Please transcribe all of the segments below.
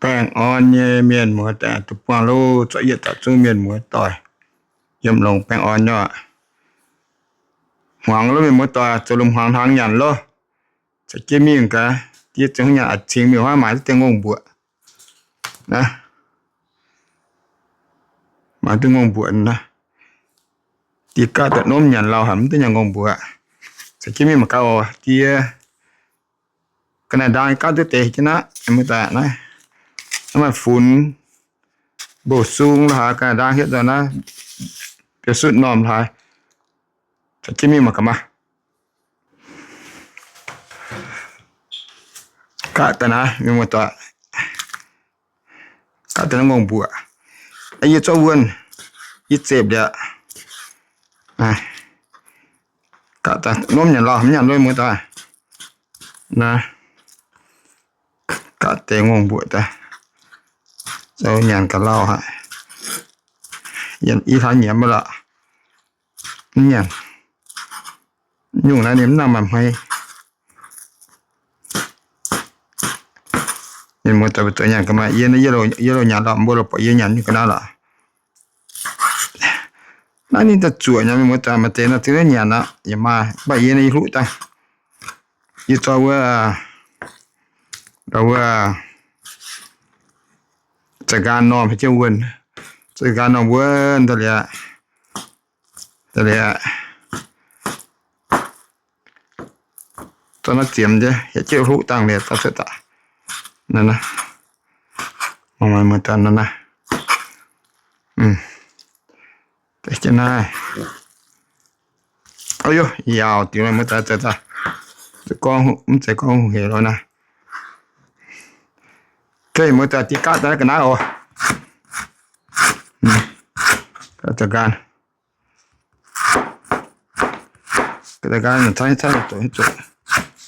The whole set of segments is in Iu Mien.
Baengh orn nyei mienh muoz doic, duqv buangh loh, zorqv yietc dauh zungv mienh muoz doic yiem longx baengh orn nyei oc. Hmuangx loh mienh muoz doic, zoux lomh hmuangx hnaangx nyanc loh. Caux jienv mingh gaax, diev zungv nyanc a'cingx mingh huaav maaiz duqv deix ngongh mbuoqc. Naaiv, maaiz duqv ngongh mbuoqc naaiv. Diev gaatv daaih norm nyanc lauh haic, mv duqv nyanc ngongh mbuoqc. Caux jienv mingh mangc gaax oc, diev ga'naaiv ndaang gaatv duqv deix jienv naaiv, muoz doic naaiv. Naaiv maaih funx, bou sung lorqc haaix, ga'naaiv ndaang hietv nzoih naaiv, biouv sutv normh lorqc haaix. Caux jienv mingh mangc gaax maah. Gaatv daaih naaiv, mienh muoz doic, gaatv daaih naaiv ngongh mbuoqc. Yie zorqv wuonh, yie zepc liuz, gaatv daaih norm nyanc lauh, mv nyanc loh muoz doic. Naaiv, gaatv deix ngongh mbuoqc daaih, zoux nyanc ga'lauh haic. Yie hlaax nyiemz lorqc, mv nyanc. Nyungc naaiv ninh mv nangh maaih hmei. Mienh muoz doic, zoux nyanc ga'maaih yie, yie loz nyanc lorqc, mbuo loz buatc yie nyanc nyungc ga'naaiv lorqc. Naaiv ninh daaih zuoqc nyei, mienh muoz doic, maaih deix nor zungv nyanc aqv, yaac maaih, mv baac yie naaiv yie hluqv daaih. Yie zorqv wuov, wuov za'nqaang normh heuc jienv wuonh, za'nqaang normh wuonh daaih liuz, daaih liuz, zorqv naaiv ziemx jienv, heuc jienv hluqv dangh liuz, zorqv cuotv daaih. Naaiv, naaiv, mangc maaih muoz-doic naaiv, naaiv. Deix jienv naaiv. Ov, yaauc diuc muoz-doic, zoux daaih, gorngv mv zeiz gorngv heuc loh naaiv. Muoz-doic, diev gaatv daaih ga'naaiv oc. Ga'naaiv,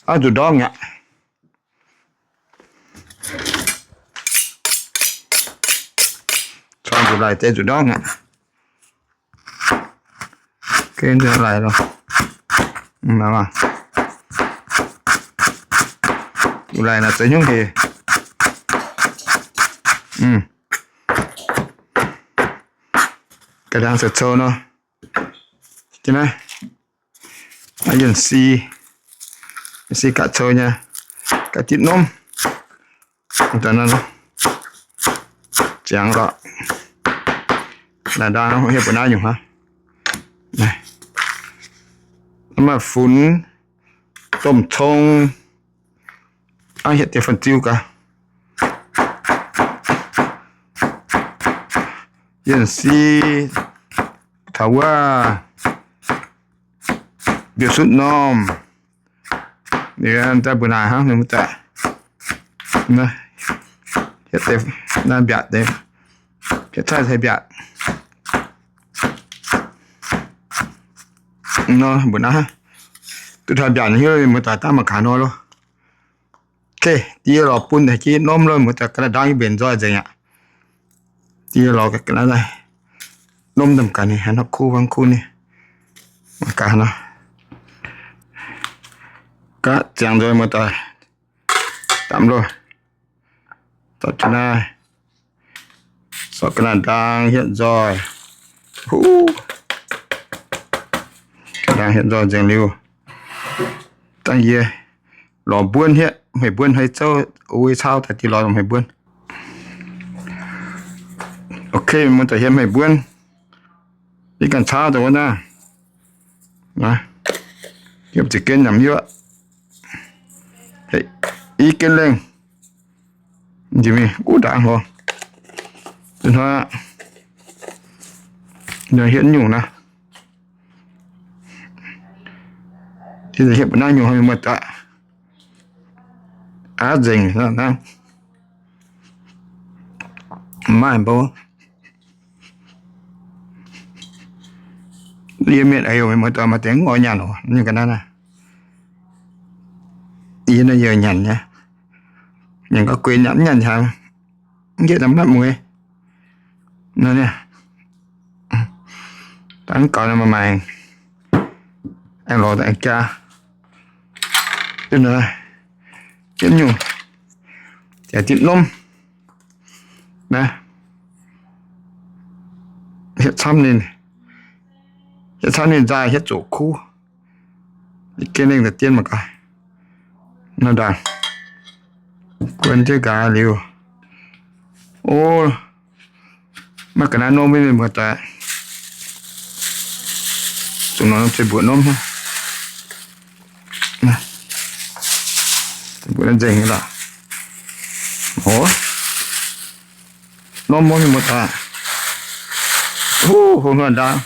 aav, nzuqc ndorngv aqv. Corng nzuqc laic deix nzuqc ndorngv aqv. Nzuqc laic loh. Nzuqc laic naaic zoux hnyouv hec. Ga'ndaangc zoux cou nor. Naaiv, yienc si, yienc si ga'cou nyei, ga'dipv norm. Ziangx lorqc. Naaiv ndaang hietv mbuo naaiv nyungc hnangv. Naaiv maaih funx, domh cong, aav, hietv deix fun-ziu gaax. Yienc si, taux wuov, mbiauz sutv normh. Daaih mbuo naaic hnangv, mbuo daaih, hietv deix naaiv mbiaatc deix, hietv caaiv deix mbiaatc. Nor mbuo naaiv duqv taux mbiaatc hiuv, mbuo daaih daav mangc gaax nor loh. Diev lorz bun daaih jienv norm loh, mbuo daaih ga'naaiv ndaang yie mbenc nzoih nzengc aqv. Diev lorz ga'naaiv norm domh gaax ninh haaix nor kuv haaix kuv ninh. Mangc gaax nor. Gaav ziangx nzoih mbuo daaih damh loh. Zorqv jienv naaiv, zorqv ga'naaiv ndaang hietv nzoih. Huv, ga'naaiv ndaang hietv nzoih nzengc liuz, dangh yie lorz mbuonv hietv, hmeiv mbuonv hei zouv, wuov cau daaih diev lorz hmeiv mbuonv. Ok, mbuo daaih hietv hmeiv mbuonv. Yie ganh cau daaih wuov naaiv. Yiem ziepc gen nyamc hiuv. I gen lengh. Njiec mingh guv ndaangc hlo. Hnoi, hietv nyungc naaiv. Hietv mbuo naaiv nyungc haaix muoz-doic. Aav nzengc naaiv. Maaih mbou. Yie mienh eix muoz-doic maaih deix mv oix nyanc oc, nyungc ga'naaiv naaiv. Yie naaiv yie nyanc nyei. Nyanc gauh gueix, nyanc mv nyanc haic, mv njiec daaih mv matv mueiz. Nor, dangh gaux nor maaih maengc, aengx lorz daaih aengx jaa. Jienv nyungc, jaax dipv norm. Naaiv, hietv camv ninh, hietv camv ninh nzaaih hietv zoqc kuv. Yie gengh lengh daaih dien mangc gaax. Nor ndaangc, guon jienv nqa'haav liuz, o, maiv ga'naaiv norm mienh muoz-doic, zuqc nor ceix mbuoqc norm, mbuoqc nzengc nyei lorqc. O, norm mienh muoz-doic, huv, hlo hlo ndaangc.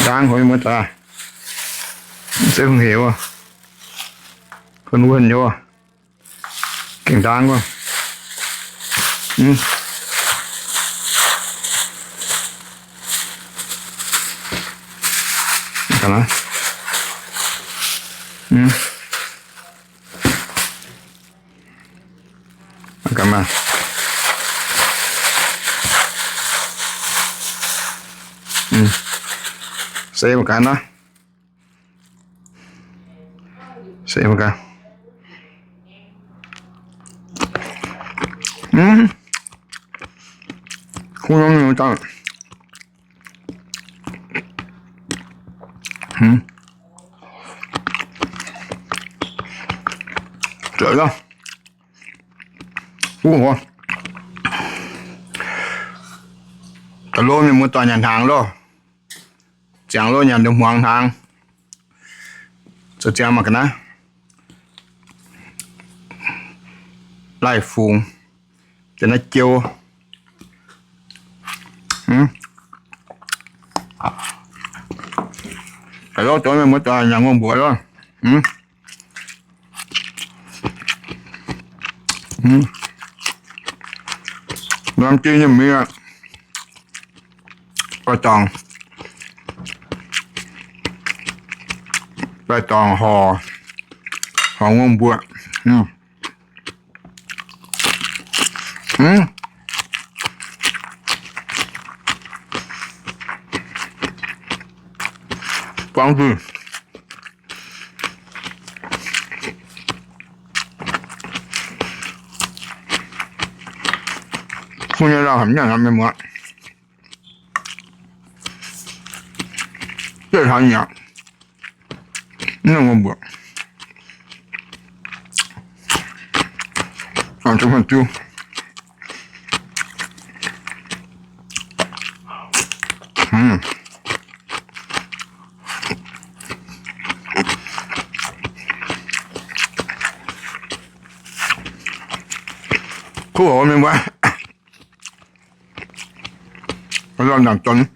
Ndaangc hlo mienh muoz-doic, mv zeiz hungh hec wuov, hlo wuonh nyei wuov, gengh ndaangc wuov. Se mangc gaax naaiv. Se mangc gaax. Kuv norm mienh muoz-doic. Zoux lorqc. Kuv hoc. Da'lov mienh muoz-doic nyanc hnaangx loh. Ziangx loh nyanc ndongc hmuangx hnaangx. Zoux ziangx mangc ga'naaiv. Laih fungx, deix naaiv jiou. Da'lov zoux mienh muoz-doic nyanc ngongh mbuoqc loh. Lamh jiex nyei mingh aqv. Baih dorngc, baih dorngc horc, horc ngongh mbuoqc. Buangv zuqc. Kuv nyei lauh haic mv nyanc aqv, mienh muoz. Zieqv taux nyanc, mv nangc ngongh mbuoqc. Kuv hoc mienh muoz, lorh nyanc donx.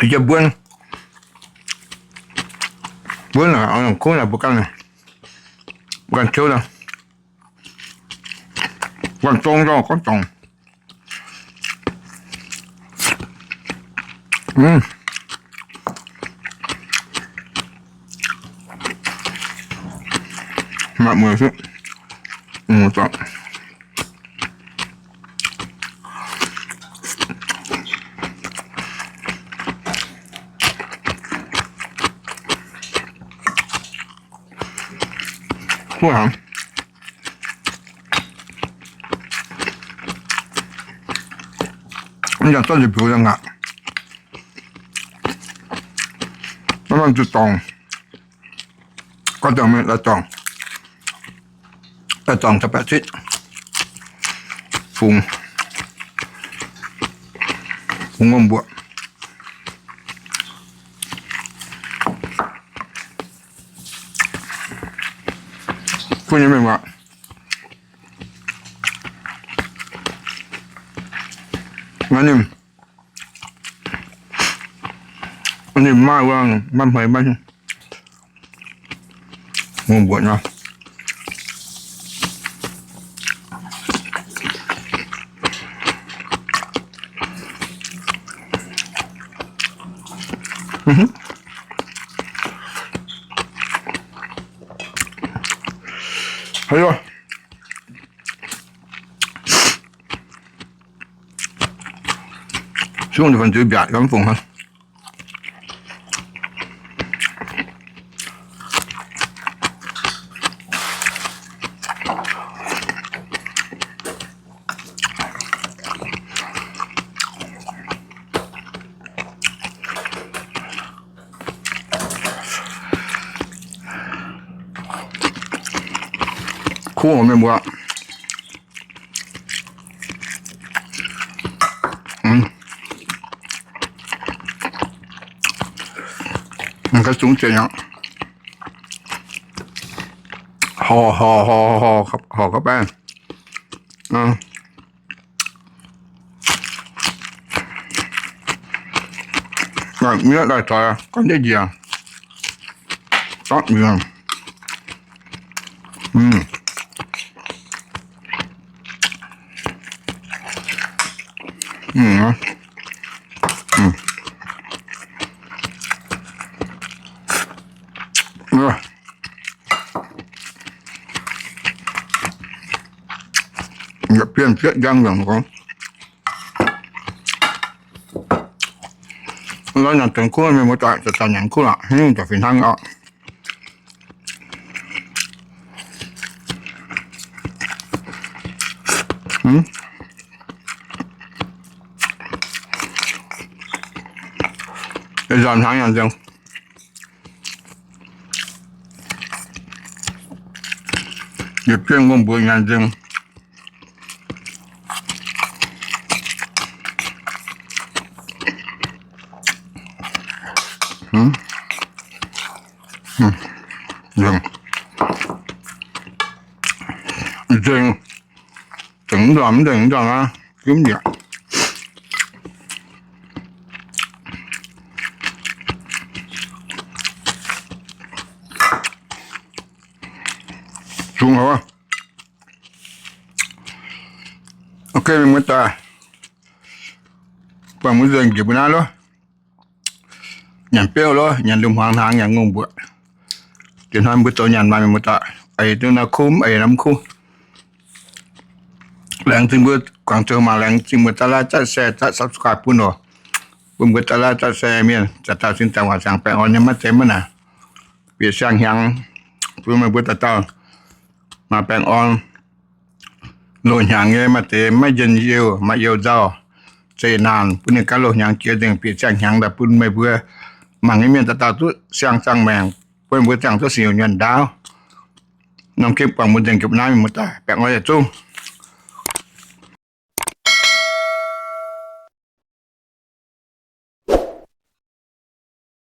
Yie mbuonv, mbuonv naaic, kuv naaic mbuo ganh, mbuo ganh tiuv naaic, ganh zong nzorng gorngv dorngc. Maaih muoz-doic. Kuv haic. Mv nyanc zorqv njiec biux daaih ngaatc. Maiv maaih zuqc dorngc. Gorngv dangh mienh daaih dorngc, daaih dorngc taux baeqc citv. Fungx, fungx ngongh mbuoqc. Kuv nyei mienh muoz, naaiv ninh, ninh maaih wuov, maaih hmeix, maaih ngongh mbuoqc nor. Haaix, Zungv deix fanh zuiz mbiaatc gamv fungc hnangv. Kuv mienh mbuo, mv gaax zungv zienh aqv. Horc, horc, horc, horc, horc gauh baeqv. Miev daaih zoix gorngv ndiev njiec, zorqv njiec. Yietc bienv fietv njang nzengc gorngv. Lorz nyanc tengx kuv, mienh muoz-doic, zanc-zanc nyanc kuv lorqc, hingv daaih fih hnangv orqc. Nzanc hnaangx nyanc nzengc. Yietc bienv ngongh mbuoqc nyanc nzengc. Nzengc. Nzengc. Zengc mv nzormc, mv nzengc mv nzormc aqv, gimv njiec. Zungv haic. Ok, mienh muoz-doic, buangh mbuo nzengc njiec mbuo naaiv loh. Nyanc biouv loh, nyanc lungh hmuangx hnaangx, nyanc ngongh mbuoqc. Diex hnoi mbuo zoux nyanc maaih mienh muoz-doic, eix duqv norm kuv, eix norm kuv. Laengz zingh mbuo guangc zoux mangc, laengz zingh mbuo daaih like, daaih share, daaih subscribe bun oc. Bun mbuo daaih like, daaih share mienh, zaaix dauh sin zaangc waac zaangc baengh orn nyei maiv zeiz maiv naaic. Bieqc siang-hnyangx bun meih mbuo dauh dauh maaih baengh orn, loz-hnyangx nyei, maaih deix maiv njien-youh, maaih youh nzauh, zeqc naanc, bun ninh ganh loz-hnyangx jiex nzengc, bieqc siang-hnyangx daaih bun meih mbuo mangc nyei mienh dauh dauh duqv siang zaangh maengc, bun meih mbuo ziangh duqv siouc nyuonh ndaauv. Norm gipv buangh mbuo nzengc gipv naaiv mienh muoz-doic, baengh orn yietc zungv.